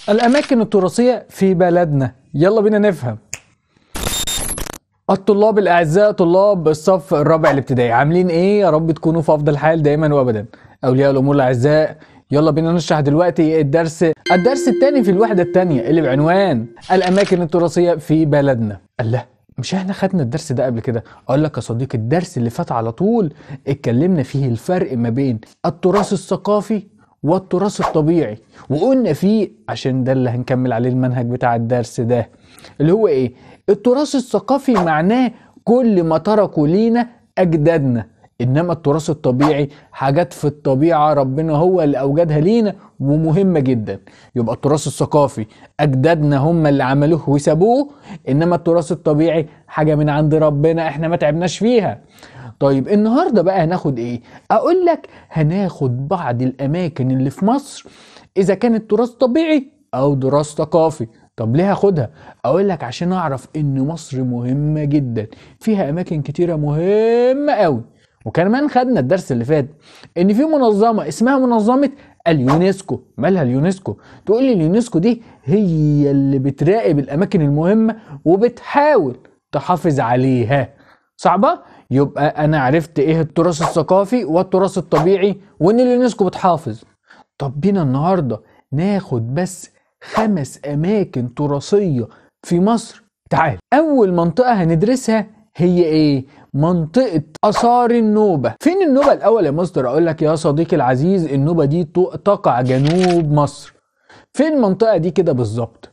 الأماكن التراثية في بلدنا. يلا بينا نفهم. الطلاب الأعزاء طلاب الصف الرابع الابتدائي، عاملين إيه؟ يا رب تكونوا في أفضل حال دايما وأبدا. أولياء الأمور الأعزاء، يلا بينا نشرح دلوقتي الدرس الثاني في الوحدة الثانية اللي بعنوان الأماكن التراثية في بلدنا. الله، مش احنا خدنا الدرس ده قبل كده؟ اقول لك يا صديقي، الدرس اللي فات على طول اتكلمنا فيه الفرق ما بين التراث الثقافي والتراث الطبيعي، وقلنا فيه عشان ده اللي هنكمل عليه المنهج بتاع الدرس ده، اللي هو ايه؟ التراث الثقافي معناه كل ما تركوا لينا اجدادنا، انما التراث الطبيعي حاجات في الطبيعة ربنا هو اللي اوجدها لينا ومهمة جدا. يبقى التراث الثقافي اجدادنا هم اللي عملوه وسابوه، انما التراث الطبيعي حاجة من عند ربنا احنا ما تعبناش فيها. طيب النهاردة بقى هناخد ايه؟ اقول لك هناخد بعض الاماكن اللي في مصر اذا كانت تراث طبيعي او تراث ثقافي. طب ليه هاخدها؟ اقول لك عشان اعرف ان مصر مهمة جدا، فيها اماكن كتيرة مهمة قوي. وكمان خدنا الدرس اللي فات ان في منظمة اسمها منظمة اليونسكو. مالها اليونسكو؟ تقول لي اليونسكو دي هي اللي بتراقب الاماكن المهمة وبتحاول تحافظ عليها. صعبة؟ يبقى انا عرفت ايه التراث الثقافي والتراث الطبيعي وان اليونسكو بتحافظ. طب بينا النهارده ناخد بس 5 اماكن تراثيه في مصر. تعال، اول منطقة هندرسها هي ايه؟ منطقة آثار النوبة. فين النوبة الأول يا مستر؟ أقول لك يا صديقي العزيز، النوبة دي تقع جنوب مصر. فين المنطقة دي كده بالظبط؟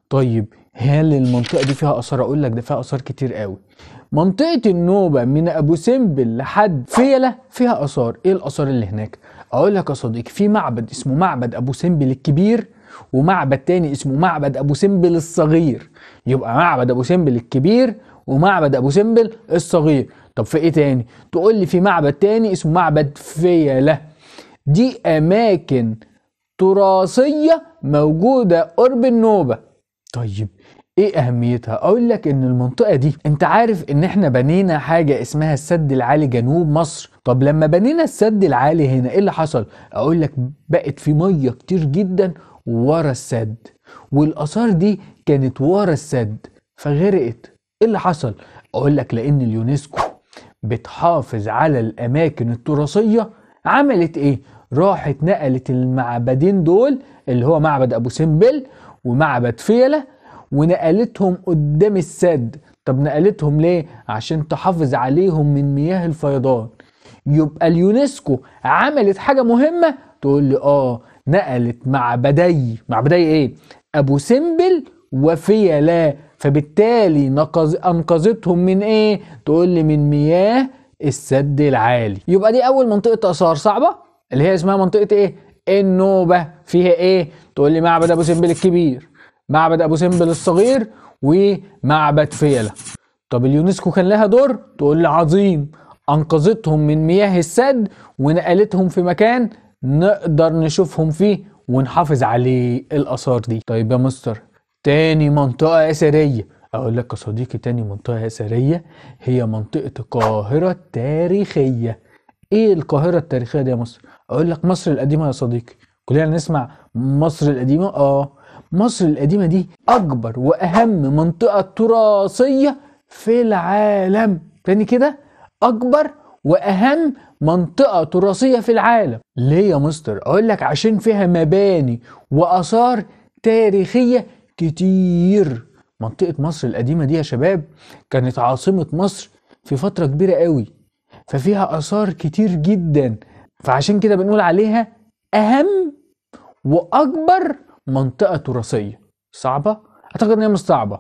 طيب هل المنطقة دي فيها آثار؟ أقول لك ده فيها آثار كتير قوي. منطقة النوبة من أبو سمبل لحد فيلة فيها آثار. إيه الآثار اللي هناك؟ أقول لك يا صديقي، في معبد اسمه معبد أبو سمبل الكبير، ومعبد تاني اسمه معبد أبو سمبل الصغير. يبقى معبد أبو سمبل الكبير ومعبد ابو سمبل الصغير. طب في ايه تاني؟ تقول لي في معبد تاني اسمه معبد فيلة. دي اماكن تراثية موجودة قرب النوبة. طيب ايه اهميتها؟ اقول لك ان المنطقة دي، انت عارف ان احنا بنينا حاجة اسمها السد العالي جنوب مصر. طب لما بنينا السد العالي هنا ايه اللي حصل؟ اقول لك بقت في مية كتير جدا ورا السد، والاثار دي كانت ورا السد فغرقت. ايه اللي حصل؟ اقول لك لان اليونسكو بتحافظ على الاماكن التراثية، عملت ايه؟ راحت نقلت المعبدين دول اللي هو معبد ابو سمبل ومعبد فيلة، ونقلتهم قدام السد. طب نقلتهم ليه؟ عشان تحافظ عليهم من مياه الفيضان. يبقى اليونسكو عملت حاجة مهمة. تقول لي اه، نقلت معبدي ايه؟ ابو سمبل وفيلة، فبالتالي انقذتهم من ايه؟ تقول لي من مياه السد العالي. يبقى دي اول منطقة اثار صعبة اللي هي اسمها منطقة ايه؟ النوبة. فيها ايه؟ تقول لي معبد ابو سمبل الكبير، معبد ابو سمبل الصغير، ومعبد فيلة. طب اليونسكو كان لها دور؟ تقول لي عظيم، انقذتهم من مياه السد ونقلتهم في مكان نقدر نشوفهم فيه ونحافظ عليه الاثار دي. طيب يا مستر، تاني منطقة أثرية. أقول لك يا صديقي، تاني منطقة أثرية هي منطقة القاهرة التاريخية. إيه القاهرة التاريخية دي يا مصر؟ أقول لك مصر القديمة يا صديقي. كلنا نسمع مصر القديمة. مصر القديمة دي أكبر وأهم منطقة تراثية في العالم. تاني كده، أكبر وأهم منطقة تراثية في العالم. ليه يا مستر؟ أقول لك عشان فيها مباني وآثار تاريخية كتير. منطقة مصر القديمة دي يا شباب كانت عاصمة مصر في فترة كبيرة قوي، ففيها آثار كتير جدا، فعشان كده بنقول عليها أهم وأكبر منطقة تراثية. صعبة؟ أعتقد إن هي مش صعبة.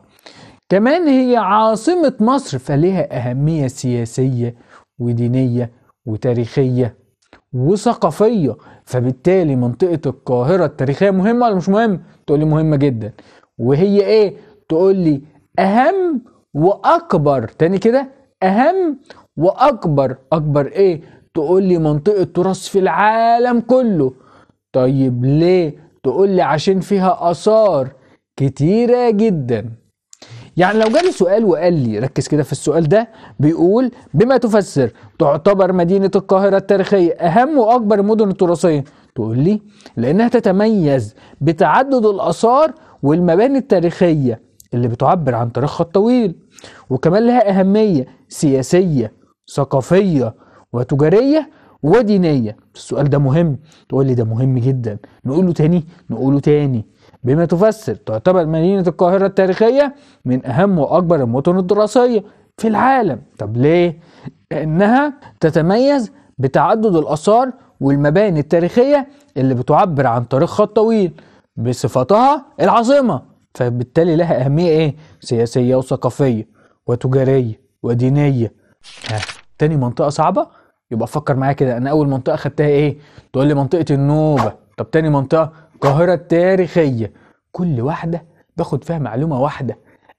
كمان هي عاصمة مصر، فليها أهمية سياسية ودينية وتاريخية وثقافية، فبالتالي منطقة القاهرة التاريخية مهمة ولا مش مهمة؟ تقول لي مهمة جدا. وهي ايه؟ تقول لي اهم واكبر. تاني كده، اهم واكبر. اكبر ايه؟ تقول لي منطقة تراث في العالم كله. طيب ليه؟ تقول لي عشان فيها آثار كتيرة جدا. يعني لو جالي سؤال وقال لي ركز كده في السؤال ده، بيقول بما تفسر تعتبر مدينة القاهرة التاريخية أهم وأكبر المدن التراثية، تقول لي لأنها تتميز بتعدد الآثار والمباني التاريخية اللي بتعبر عن تاريخها الطويل، وكمان لها أهمية سياسية ثقافية وتجارية ودينية. السؤال ده مهم. تقول لي ده مهم جدا. نقوله تاني؟ نقوله تاني. بما تفسر تعتبر مدينة القاهرة التاريخية من أهم وأكبر المدن الدراسية في العالم. طب ليه؟ لأنها تتميز بتعدد الآثار والمباني التاريخية اللي بتعبر عن تاريخها الطويل بصفتها العاصمة، فبالتالي لها أهمية إيه؟ سياسية وثقافية وتجارية ودينية. ها، تاني منطقة صعبة؟ يبقى فكر معايا كده، أنا أول منطقة خدتها إيه؟ تقول لي منطقة النوبة. طب تاني منطقة القاهرة التاريخية. كل واحدة باخد فيها معلومة واحدة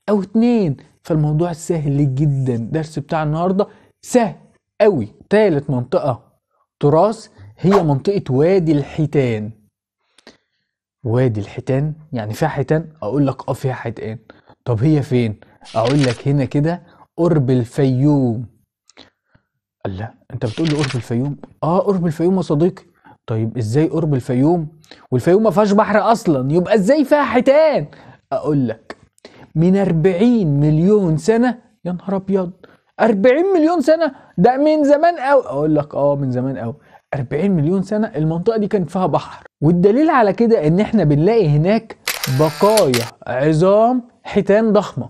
أو اتنين، فالموضوع سهل جدا. الدرس بتاع النهاردة سهل قوي. تالت منطقة تراث هي منطقة وادي الحيتان. وادي الحيتان يعني فيها حيتان؟ أقول لك أه فيها حيتان. طب هي فين؟ أقول لك هنا كده قرب الفيوم. لا أنت بتقول لي قرب الفيوم؟ أه قرب الفيوم يا صديقي. طيب إزاي قرب الفيوم والفيوم ما فيهاش بحر أصلا، يبقى إزاي فيها حيتان؟ أقول لك من 40 مليون سنة. يا نهار أبيض، 40 مليون سنة؟ ده من زمان أوي. أقول لك أه من زمان أوي، 40 مليون سنة المنطقة دي كان فيها بحر. والدليل على كده إن إحنا بنلاقي هناك بقايا عظام حيتان ضخمة،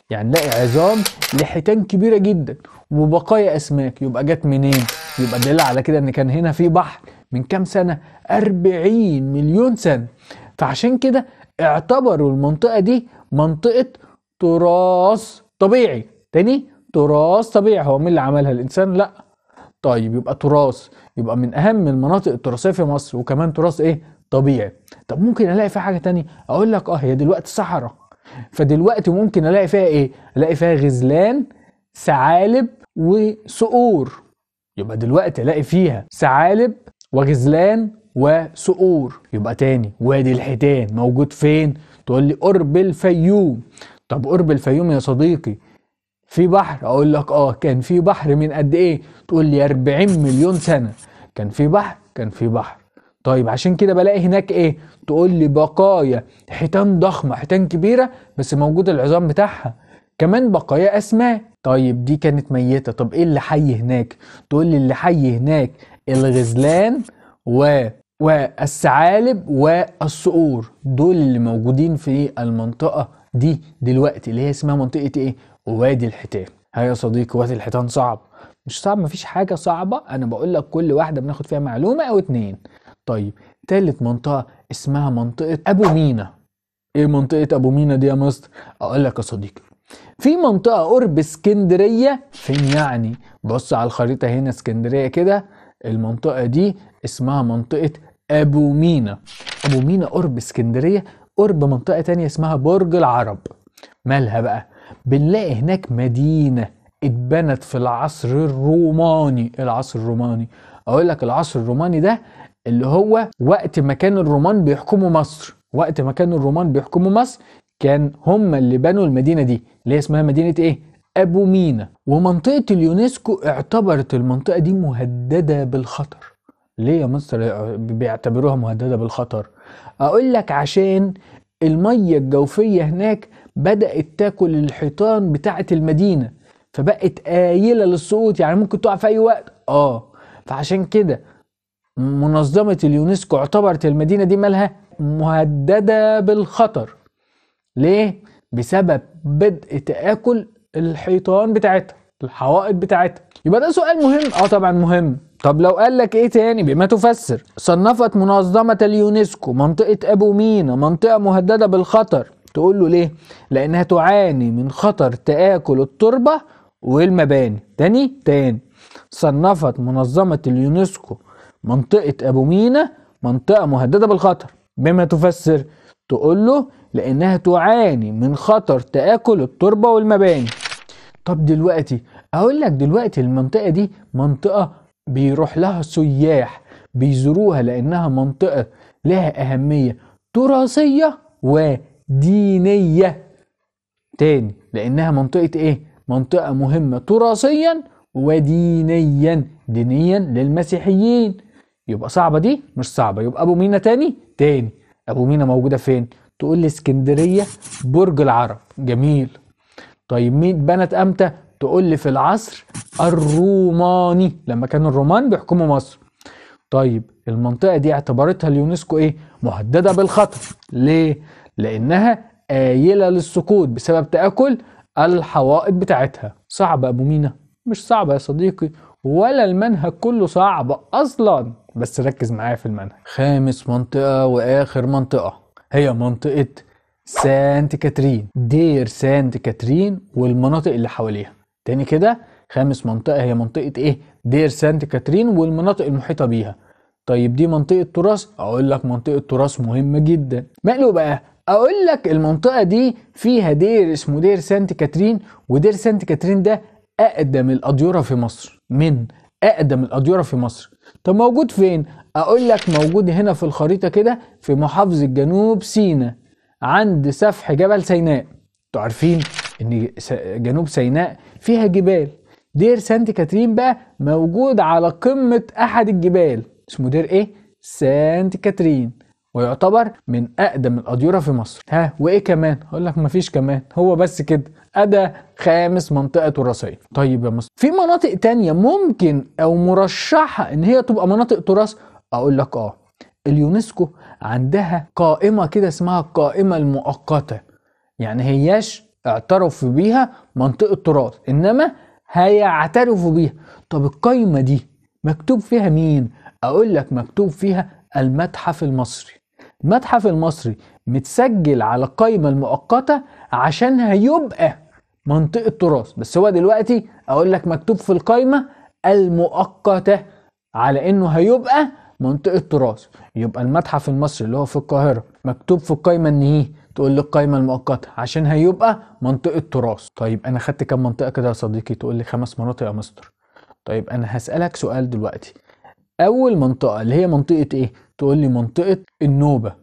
يعني نلاقي عظام لحيتان كبيرة جدا وبقايا أسماك. يبقى جت منين؟ يبقى دليل على كده إن كان هنا في بحر من كام سنة؟ 40 مليون سنة. فعشان كده اعتبروا المنطقة دي منطقة تراث طبيعي. تاني، تراث طبيعي. هو مين اللي عملها؟ الإنسان؟ لا. طيب يبقى تراث، يبقى من أهم المناطق التراثية في مصر، وكمان تراث إيه؟ طبيعي. طب ممكن ألاقي فيها حاجة تانية؟ أقول لك أه هي دلوقتي صحراء، فدلوقتي ممكن ألاقي فيها إيه؟ ألاقي فيها غزلان، ثعالب، وصقور. يبقى دلوقتي ألاقي فيها ثعالب وغزلان وصقور. يبقى تاني وادي الحيتان موجود فين؟ تقول لي قرب الفيوم. طب قرب الفيوم يا صديقي في بحر؟ اقول لك اه كان في بحر من قد ايه؟ تقول لي 40 مليون سنة. كان في بحر؟ كان في بحر. طيب عشان كده بلاقي هناك ايه؟ تقول لي بقايا حيتان ضخمة، حيتان كبيرة بس موجود العظام بتاعها، كمان بقايا اسماك. طيب دي كانت ميتة، طب ايه اللي حي هناك؟ تقول لي اللي حي هناك الغزلان والثعالب والصقور، دول اللي موجودين في المنطقة دي دلوقتي اللي هي اسمها منطقة ايه؟ وادي الحيتان. ها يا صديقي وادي الحيتان صعب؟ مش صعب، مفيش حاجة صعبة، انا بقول لك كل واحدة بناخد فيها معلومة او اتنين. طيب تالت منطقة اسمها منطقة ابو مينا. ايه منطقة ابو مينا دي يا مستر؟ اقول لك يا صديقي في منطقة قرب اسكندرية. فين يعني؟ بص على الخريطة هنا اسكندرية كده، المنطقة دي اسمها منطقة أبو مينا. أبو مينا قرب اسكندرية، قرب منطقة تانية اسمها برج العرب. مالها بقى؟ بنلاقي هناك مدينة اتبنت في العصر الروماني. العصر الروماني، أقول لك العصر الروماني ده اللي هو وقت ما كان الرومان بيحكموا مصر. وقت ما كان الرومان بيحكموا مصر كان هم اللي بنوا المدينة دي اللي هي اسمها مدينة ايه؟ أبو مينا. ومنطقة اليونسكو اعتبرت المنطقة دي مهددة بالخطر. ليه يا مصر بيعتبروها مهددة بالخطر؟ أقول لك عشان المية الجوفية هناك بدأت تاكل الحيطان بتاعة المدينة، فبقت آيلة للسقوط، يعني ممكن تقع في أي وقت. فعشان كده منظمة اليونسكو اعتبرت المدينة دي مالها؟ مهددة بالخطر. ليه؟ بسبب بدء تآكل الحيطان بتاعتها، الحوائط بتاعتها. يبقى ده سؤال مهم؟ طبعا مهم. طب لو قال لك ايه تاني بما تفسر؟ صنفت منظمة اليونسكو منطقة ابو مينا منطقة مهددة بالخطر. تقول له ليه؟ لانها تعاني من خطر تآكل التربة والمباني. تاني صنفت منظمة اليونسكو منطقة ابو مينا منطقة مهددة بالخطر بما تفسر؟ تقول له لانها تعاني من خطر تآكل التربة والمباني. طب دلوقتي اقول لك دلوقتي المنطقة دي منطقة بيروح لها سياح، بيزوروها لانها منطقة لها اهمية تراثية ودينية. تاني لانها منطقة ايه؟ منطقة مهمة تراثيا ودينيا، دينيا للمسيحيين. يبقى صعبة دي؟ مش صعبة. يبقى أبو مينا تاني تاني. أبو مينا موجودة فين؟ تقول لي اسكندرية برج العرب. جميل. طيب مين بنت امتى؟ تقول لي في العصر الروماني لما كانوا الرومان بيحكموا مصر. طيب المنطقة دي اعتبرتها اليونسكو ايه؟ مهددة بالخطر. ليه؟ لانها آيلة للسقوط بسبب تآكل الحوائط بتاعتها. صعبة ابو مينا؟ مش صعبة يا صديقي، ولا المنهج كله صعب اصلا، بس ركز معايا في المنهج. خامس منطقة واخر منطقة هي منطقة سانت كاترين، دير سانت كاترين والمناطق اللي حواليها. تاني كده خامس منطقة هي منطقة ايه؟ دير سانت كاترين والمناطق المحيطة بيها. طيب دي منطقة تراث؟ اقول لك منطقة تراث مهمة جدا. ماله بقى؟ اقول لك المنطقة دي فيها دير اسمه دير سانت كاترين، ودير سانت كاترين ده اقدم الاديرة في مصر، من اقدم الاديرة في مصر. طب موجود فين؟ اقول لك موجود هنا في الخريطة كده في محافظة جنوب سيناء عند سفح جبل سيناء. انتوا عارفين ان جنوب سيناء فيها جبال، دير سانت كاترين بقى موجود على قمة احد الجبال اسمه دير ايه؟ سانت كاترين، ويعتبر من اقدم الاديرة في مصر. ها وايه كمان؟ اقول لك مفيش كمان، هو بس كده. ادا خامس منطقة تراثية. طيب يا مصر في مناطق تانية ممكن او مرشحة ان هي تبقى مناطق تراث؟ اقول لك اه، اليونسكو عندها قائمة كده اسمها القائمة المؤقتة، يعني هياش اعترفوا بيها منطقة تراث انما هيعترفوا بيها. طب القائمة دي مكتوب فيها مين؟ اقول لك مكتوب فيها المتحف المصري. المتحف المصري متسجل على القائمة المؤقتة عشان هيبقى منطقة تراث، بس هو دلوقتي اقول لك مكتوب في القائمة المؤقتة على انه هيبقى منطقة تراث. يبقى المتحف المصري اللي هو في القاهرة مكتوب في القائمة ان هي تقول لي القائمة المؤقتة عشان هيبقى منطقة تراث. طيب انا خدت كام منطقة كده يا صديقي؟ تقول لي 5 مناطق يا مستر. طيب انا هسألك سؤال دلوقتي، اول منطقة اللي هي منطقة ايه؟ تقول لي منطقة النوبة.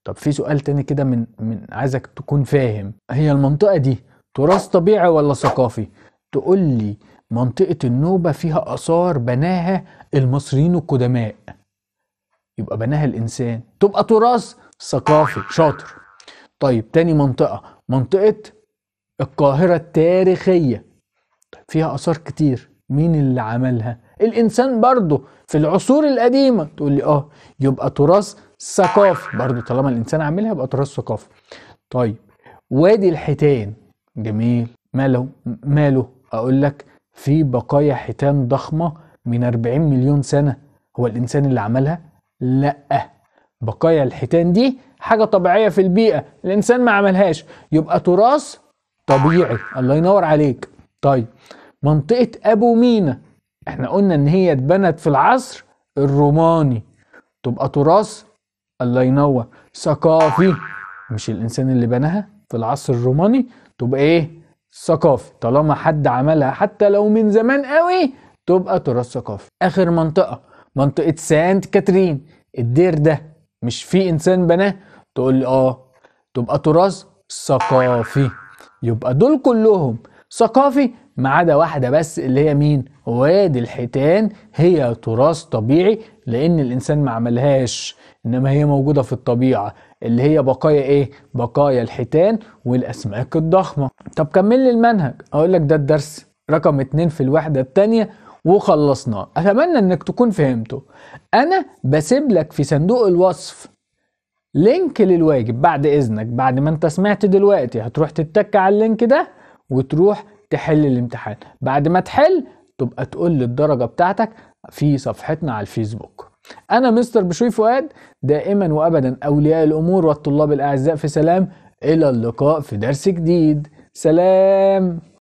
طب في سؤال تاني كده من عايزك تكون فاهم، هي المنطقة دي تراث طبيعي ولا ثقافي؟ تقول لي منطقة النوبة فيها آثار بناها المصريين القدماء، يبقى بناها الإنسان، تبقى تراث ثقافي. شاطر. طيب تاني منطقة، منطقة القاهرة التاريخية، طيب فيها آثار كتير، مين اللي عملها؟ الإنسان برضو في العصور القديمة. تقول لي اه، يبقى تراث ثقافي برضو، طالما الإنسان عاملها يبقى تراث ثقافي. طيب وادي الحيتان، جميل، ماله ماله؟ أقول لك في بقايا حيتان ضخمة من 40 مليون سنة، هو الإنسان اللي عملها؟ لأ، بقايا الحيتان دي حاجة طبيعية في البيئة، الإنسان ما عملهاش، يبقى تراث طبيعي. الله ينور عليك. طيب منطقة أبو مينا، احنا قلنا إن هي اتبنت في العصر الروماني، تبقى تراث، الله ينور، ثقافي، مش الإنسان اللي بناها في العصر الروماني، تبقى إيه؟ ثقافي، طالما حد عملها حتى لو من زمان قوي تبقى تراث ثقافي. آخر منطقة، منطقة سانت كاترين، الدير ده مش في إنسان بناه؟ تقول لي آه، تبقى تراث ثقافي. يبقى دول كلهم ثقافي ما عدا واحدة بس اللي هي مين؟ وادي الحيتان، هي تراث طبيعي لأن الإنسان ما عملهاش، إنما هي موجودة في الطبيعة، اللي هي بقايا إيه؟ بقايا الحيتان والأسماك الضخمة. طب كمل لي المنهج، أقول لك ده الدرس رقم 2 في الوحدة الثانية وخلصناه. أتمنى إنك تكون فهمته. أنا بسيب لك في صندوق الوصف link للواجب بعد إذنك، بعد ما أنت سمعت دلوقتي هتروح تتك على ال link ده وتروح تحل الامتحان. بعد ما تحل تبقى تقول لي الدرجة بتاعتك في صفحتنا على الفيسبوك. أنا مستر بشوي فؤاد، دائما وأبدا أولياء الأمور والطلاب الأعزاء في سلام. إلى اللقاء في درس جديد. سلام.